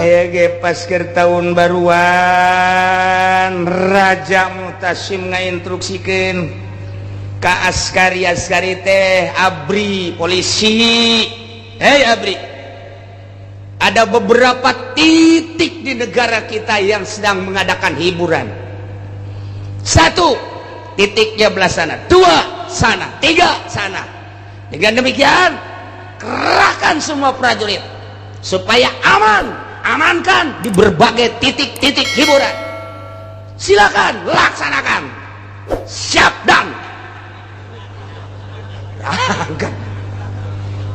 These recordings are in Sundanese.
Aya ge pas keur tahun baruan Raja Mutasim ngainstruksikeun ka askari-askari teh ABRI polisi. Hei ABRI, ada beberapa titik di negara kita yang sedang mengadakan hiburan. Satu titiknya belah sana, dua sana, tiga sana. Dengan demikian kerahkan semua prajurit supaya aman, amankan di berbagai titik-titik hiburan. Silakan laksanakan. Siap dan berangkat.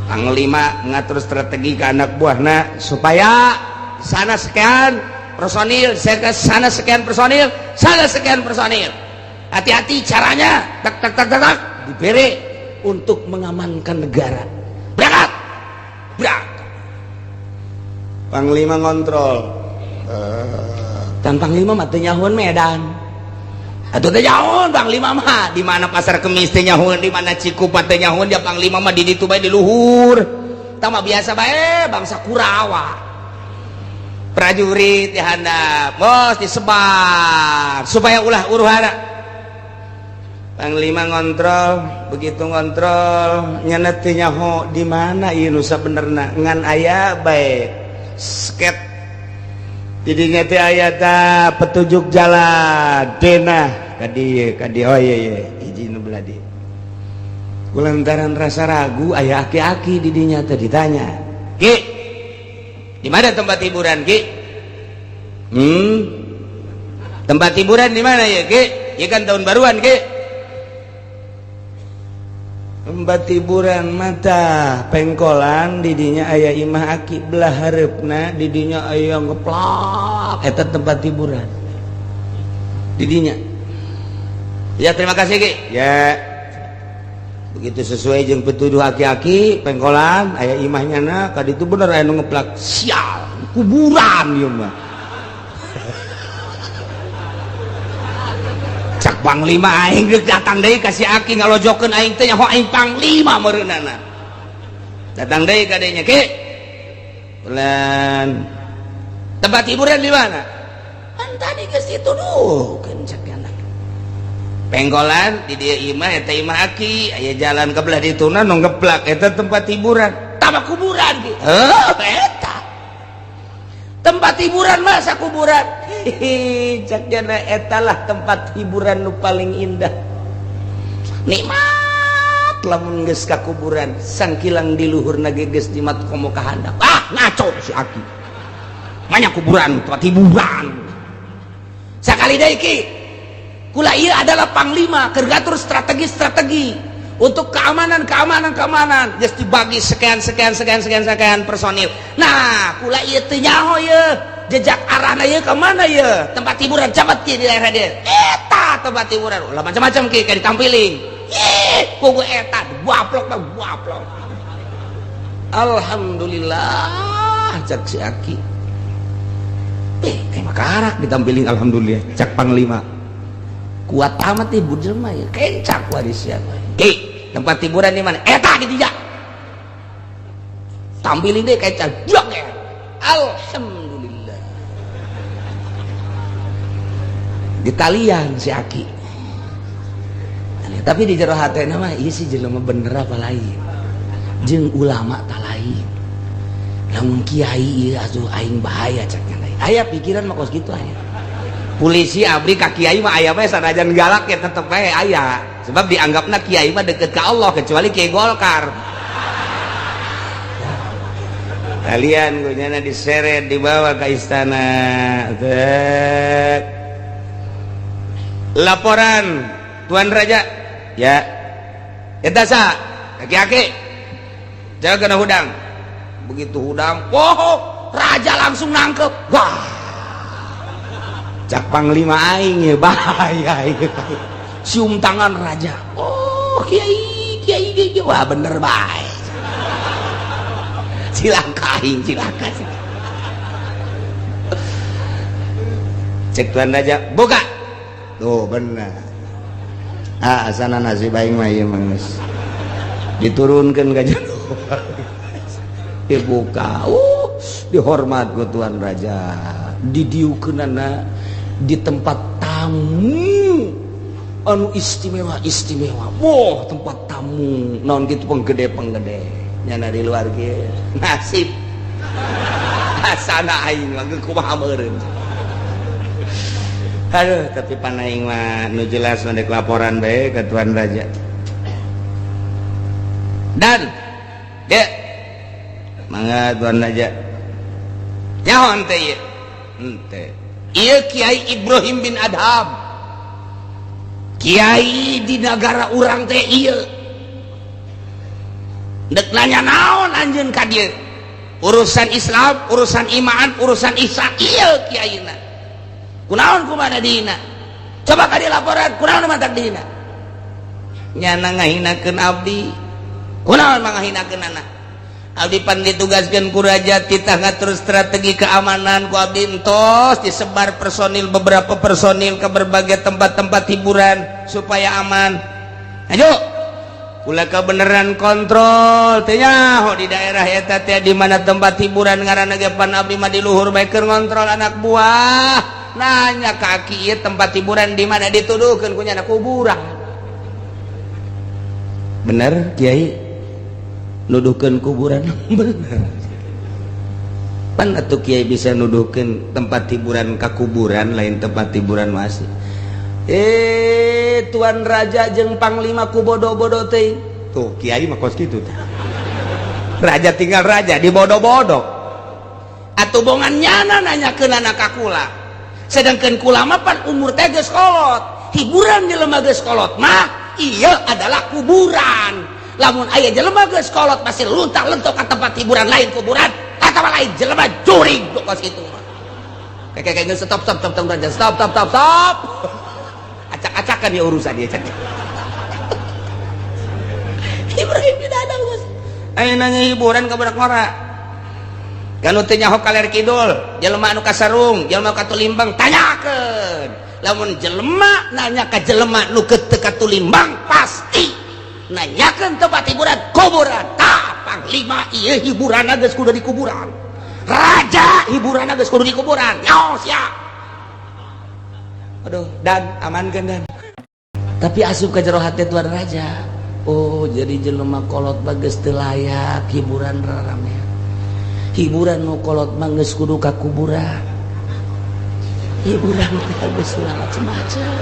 Panglima ngatur strategi ke anak buahna supaya sana sekian personil, saya ke sana sekian personil, sana sekian personil. Hati-hati caranya, tak tak tak tak tak, diberi untuk mengamankan negara. Berangkat, berangkat. Panglima ngontrol. Dan Panglima mah teu nyahoeun Medan. Atuh teu nyahoeun Panglima mah di mana Pasar Kemis teu nyahoeun, di mana Cikupa teu nyahoeun, dia Panglima mah di ditu bae di luhur. Tah mah biasa bae bangsa Kurawa. Prajurit di handap, bos disebar supaya ulah huru-hara. Panglima ngontrol, begitu ngontrol nyana teu nyaho di mana ieu nu sabenerna, ngan aya bae sket didinya teh aya ta petunjuk jalan denah ka dieu ka dieu, oh iya iya hiji nu belah dieu. Kulantaran rasa ragu aya aki-aki di dinya teh ditanya, "Ki, di mana tempat hiburan, Ki?" Tempat hiburan di mana ya, Ki? Ya kan tahun baruan, Ki. Tempat hiburan mata pengkolan didinya aya imah aki belah hareupna, didinya aya ngeplak, eta tempat hiburan didinya. Ya terima kasih, Ki. Ya begitu sesuai jeung petuduh aki-aki pengkolan aya imahnya na ka ditu bener aya nu ngeplak, sial kuburan ieu mah. Cak Panglima aing geus datang deui ka si aki ngalojokeun aing teh nyaho aing Panglima meureunana. Datang deui ka dinya, Ki. Bulan tempat hiburan di mana? Kan tadi geus dituduhkeun cak anak. Pengkolan di dieu imah eta imah aki aya jalan ke belah dituna nu ngeplak eta tempat hiburan. Tama kuburan Ki. Heuh eta. Tempat hiburan masa kuburan. Hihi, cak jana etalah tempat hiburan nu paling indah. Nikmat lamun geus ka kuburan, sangkilang di luhurna ge geus jimat komo ka handap. Ah, ngaco si aki. Banyak kuburan, tempat hiburan. Sakali deui Ki. Kula ieu adalah panglima keur ngatur strategi-strategi untuk keamanan keamanan keamanan geus dibagi sekian sekian sekian sekian sekian personil. Nah, kula ieu teu nyaho ieu jejak arahna ieu ka mana ieu tempat hiburan cabat ki di daerah dieu eta tempat hiburan ulah macam-macam ki kayak ditampiling. Ih, kuku eta waplok mah waplok. Alhamdulillah cak si aki. Eh, makarak ditampiling alhamdulillah cak panglima. Kuat amat ibu jelema ya kencak warisnya. Ki, tempat hiburan di mana? Eta gitu ya. Tampilin deh kayak cak ya. Alhamdulillah. Ditalian si aki. Tapi di jero hatena mah ieu si jelema bener apa lain. Jeung ulama tak lain. Lamun kiai ieu asuh aing bahaya cak lain. Aya pikiran mah kos kitu aya. Polisi abri ka kiai mah aya bae sanajan galak ya tetep bae aya. Sebab dianggapna kiai mah deket ka Allah kecuali kiai Golkar. Kalian gunyana diseret dibawa ke istana. Tek. Laporan Tuan Raja. Ya. Eta sa, aki-aki. Jangan kena hudang. Begitu hudang, wow, raja langsung nangkep. Wah. Cak panglima aing ya bahaya ya. Cium tangan raja. Oh, kiai, kiai, kiai. Wah, bener bae. Cilaka aing, cilaka. Cek tuan raja, buka. Tuh bener. Ah, asana nasib aing mah ieu mah geus. Diturunkeun ka jero. Dibuka. Dihormat ku Tuan Raja, didiukeunana di tempat tamu anu istimewa istimewa. Wah, tempat tamu naon gitu, penggede penggede nyana di luar ge nasib asana aing mah kumaha meureun. Aduh, tapi pan aing mah nu jelas mah laporan bae ke Tuan Raja dan ya mangga, Tuan Raja. Nyaho teh ieu henteu? Ieu Kiai Ibrahim bin Adham, Kiai di negara urang teh. Ieu dek nanya naon anjeun ka dieu? Urusan Islam, urusan iman, urusan ihsan. Ieu kiaina kunaon, kumana dina? Coba ka laporan, kunaon matak dina? Nyana ngahinakeun abdi. Kunaon mangahinakeun anak abdi? Pan ditugaskeun ku raja, titah ngatur strategi keamanan. Ku abdi entos disebar personil, beberapa personil ke berbagai tempat-tempat hiburan supaya aman. Ayo kula kebenaran kontrol teh nyaho di daerah eta teh di mana tempat hiburan ngaranna ge. Pan abdi mah di luhur bae keur ngontrol anak buah. Nanya kaki, ieu tempat hiburan di mana? Dituduhkeun ku nyana kuburan. Bener Kiai nuduhkeun kuburan? Bener. Pan atuh Kiai bisa nuduhkeun tempat hiburan ka kuburan, lain tempat hiburan masih. Eh, Tuan Raja jeung Panglima ku bodoh-bodoh teh. Tuh, Kiai mah kos kitu teh. Raja tinggal raja di bodoh-bodoh atuh bongan nyana nanyakeun anak ka kula. Sedangkan kula mah pan umur teh geus kolot, hiburan jelema geus kolot mah iya adalah kuburan. Lamun aya jelema geus kolot masih luntang lentok ke tempat hiburan lain kuburan atau lain jelema jurig kos kitu mah. Kayak kayak stop, stop, stop, stop, stop, stop, stop, stop. Acak-acakan ya urusan dia. Ibrahim tidak ada, bos. Ayo nanya hiburan ke budak ngora kan teu nyaho kaler kidul, jelema anu kasarung, jelema katulimbang, tanyakeun. Lamun jelema nanya ka jelema nu teu katulimbang, pasti nanyakeun tempat hiburan kuburan. Tah, Panglima ieu hiburan geus kudu di kuburan, raja hiburan geus kudu di kuburan. Nyaho sia. Aduh, dan amankan dan tapi asup ke jero hati Tuan Raja. Oh, jadi jelema kolot bagus teu layak hiburan rame. Hiburan nu kolot mah geus kudu ka kuburan. Hiburan teh geus macem-macem.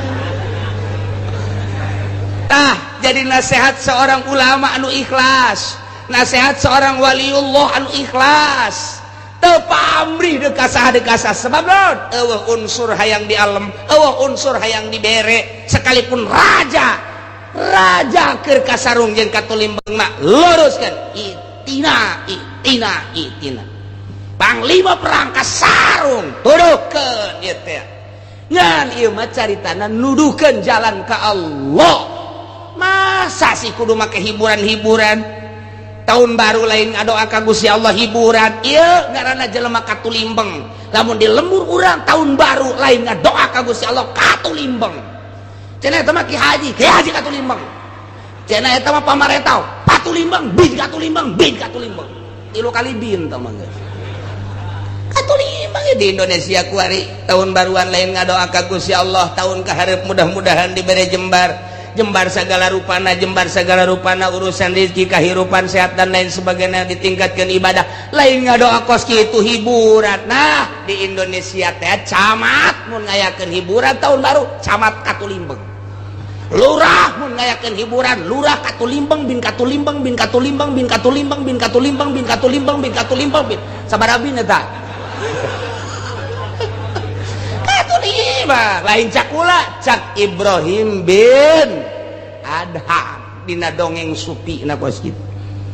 Tah, jadi nasihat seorang ulama anu ikhlas, nasihat seorang waliullah anu ikhlas, teu pamrih deuk saha deuk saha. Sebab naon? Eueuh unsur hayang di alam, eueuh unsur hayang dibere. Sekalipun raja, raja keur kasarung jeung katulimbeng mah luruskeun itina, itina, itina. Panglima perang kasarung, tuduhkeun ieu teh. Ngan ieu mah caritana nuduhkeun jalan ka Allah. Masa sih kudu make hiburan-hiburan tahun baru lain ngadoa ka Gusti Allah, hiburan? Ieu ngaranna jelema katulimbeng. Lamun di lembur urang tahun baru lain ngadoa ka Gusti Allah, katulimbeng. Cenah eta mah ki haji, ki haji katulimbeng. Cenah eta mah pamaretau patulimbeng, bin katulimbeng, bin katulimbeng, tilu kali bin tah mah geus katulimbeng. Ya, di Indonesia kuari tahun baruan lain ngadoa ka Gusti Allah, tahun kaharep mudah-mudahan diberi jembar, jembar segala rupana, jembar segala rupana urusan rezeki, kehidupan sehat, dan lain sebagainya, ditingkatkan ibadah. Lain ngadoa kos kitu, hiburan. Nah, di Indonesia teh camat mun ngayakeun hiburan tahun baru, camat katulimbeng. Lurah mun ngayakeun hiburan, lurah katulimbeng, bin katulimbeng, bin katulimbeng, bin katulimbeng, bin katulimbeng, bin katulimbeng, bin katulimbeng, bin sabaraha bin eta katulimbeng. Lain cak kula, cak Ibrahim bin Adham dina dongeng supi na kos kitu.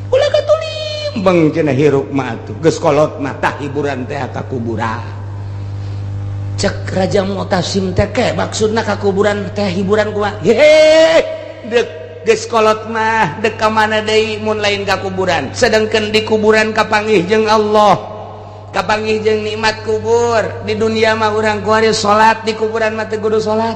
Ulah katulimbeng cenah hirup mah atuh geus kolot mah. Tah, hiburan teh ka kuburan. Cek Raja Mu'tasim teh, ke maksudna ka kuburan teh hiburan kumaha? Hehe, dek geus kolot mah dek ka mana deui mun lain ka kuburan? Sedangkan di kuburan kapanggih jeung Allah, kapanggih jeung nikmat kubur. Di dunia mah urang kuari salat, di kuburan mah teu kudu salat.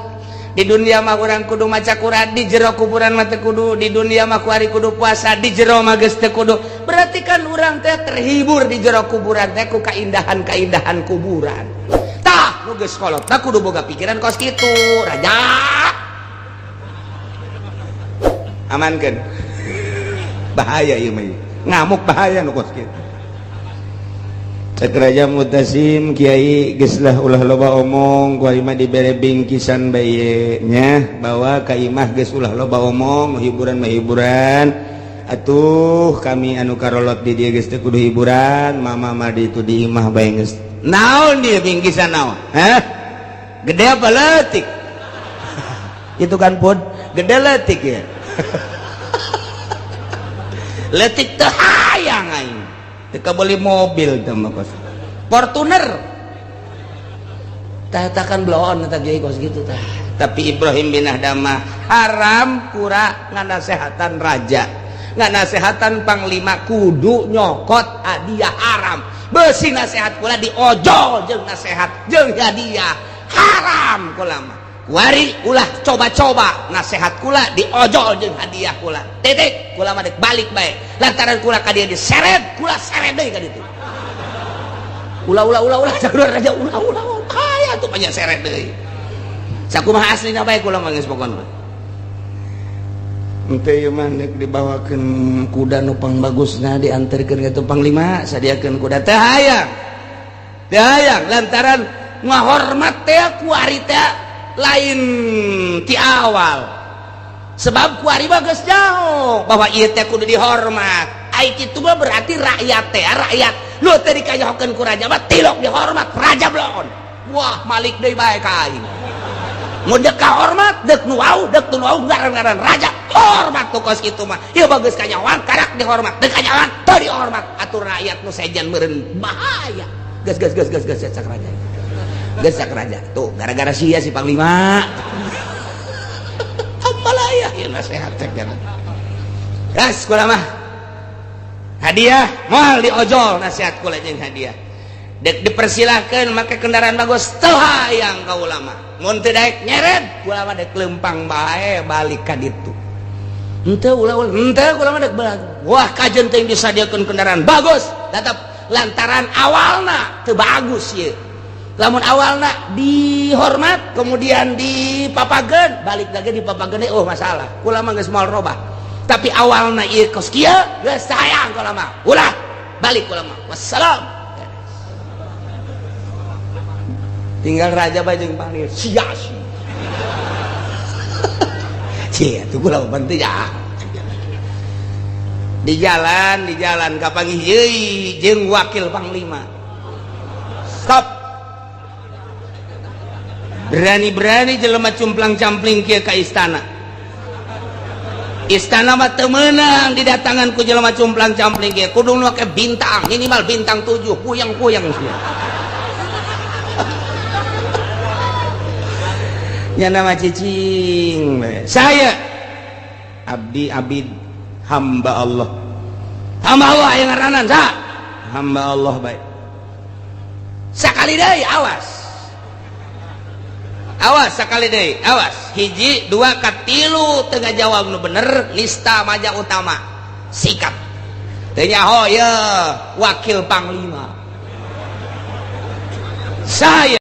Di dunia mah urang kudu maca Quran, di jero kuburan mah teu kudu. Di dunia mah kuari kudu puasa, di jero mah geus teu kudu. Berarti kan urang teh terhibur di jero kuburan teh ku kaindahan-kaindahan kuburan. Tah, nu geus kolot tah kudu boga pikiran kos kitu, raja. Amankeun. Bahaya ieu mah. Ngamuk bahaya nu kos kitu. Cek Raja Mutasim, "Kiai, geus lah, ulah loba omong, ku mah dibere bingkisan bae nya, bawa ka imah geus, ulah loba omong, hiburan mah hiburan atuh. Kami anu karolot di dieu geus teu kudu hiburan, mama mah di itu di imah bae geus." Naon dia bingkisan naon? Hah, gede apa leutik itu kan? Pun gede leutik ya, leutik teu hayang aing. Teu beli mobil teh mah kos Fortuner tah, kan bloon eta kiai kos gitu tah. Tapi Ibrahim bin Adham haram kura nganasehatan raja, nganasehatan panglima kudu nyokot hadiah, haram. Besi nasehat kula diojol jeung nasehat jeung hadiah, haram kula mah. Kuari ulah coba-coba nasehat kula diojol jeung hadiah kula, titik. Kula mah dek balik bae, lantaran kula ka dia diseret, kula seret deui ka ditu. Ulah, ulah, ulah, ulah, jalur raja, ulah, ulah, kaya tuh banyak seret deui. Sakumaha aslina bae kula mah geus pokona. Ente ieu mah nek dibawakeun kuda nu pangbagusna, dianterkeun ka panglima, sadiakeun kuda, teh hayang, teh hayang, lantaran ngahormat teh kuari teh lain ti awal, sebab kuari mah geus jauh bahwa ieu teh kudu dihormat. Ai kitu mah berarti rakyat teh, rakyat lu teh dikayahokeun ku raja mah tilok dihormat raja bloon. Wah, malik deui bae ka aing. Mun dek kahormat, dek nu wau, dek nu wau, ngaran-ngaran raja hormat tuh kos kitu mah. Ieu bagus kanyawan karak dihormat, dek kanyawan teu dihormat atuh rakyat nu sejen meureun bahaya. Geus, geus, geus, geus, geus, cak raja, geus, cak raja. Tuh gara-gara sia si panglima amalaya ieu nasehat cek. Gas kula mah hadiah moal diojol nasihat kula jeung hadiah. Dek dipersilahkan make kendaraan bagus, teu hayang kaula mah. Mun teu daek nyeret kula mah, dek lempang bae balik ka ditu. Henteu, ulah, ulah, henteu, kula mah dek balik. Wah, kajen teh disadiakeun kendaraan bagus tetep, lantaran awalna teu bagus ieu. Lamun awalna dihormat kemudian dipapageun, balik lagi dipapageun, oh masalah. Kula mah geus moal robah. Tapi awalna ieu kos kieu, geus sayang kula mah, ulah balik kula mah. Wassalam. Tinggal raja bae jeung panglima sia sia sia tuh. Kula penting ya. Di jalan, di jalan kapanggih deui jeung wakil panglima. Stop! Berani-berani jelema cumplang-campling kieu ka istana. Istana mah teu meunang didatangan ku jelema cumplang-campling kieu, kudu nu make bintang, minimal bintang 7. Puyeng-puyeng sia. Nya nama cicing, saya abdi, abid, hamba Allah, hamba Allah yang ngaranan sa hamba Allah baik. Sakali deui awas, awas, sekali deui awas, hiji dua katilu tengah jawab nu bener, nista maja utama sikap teu nyaho ya wakil panglima saya.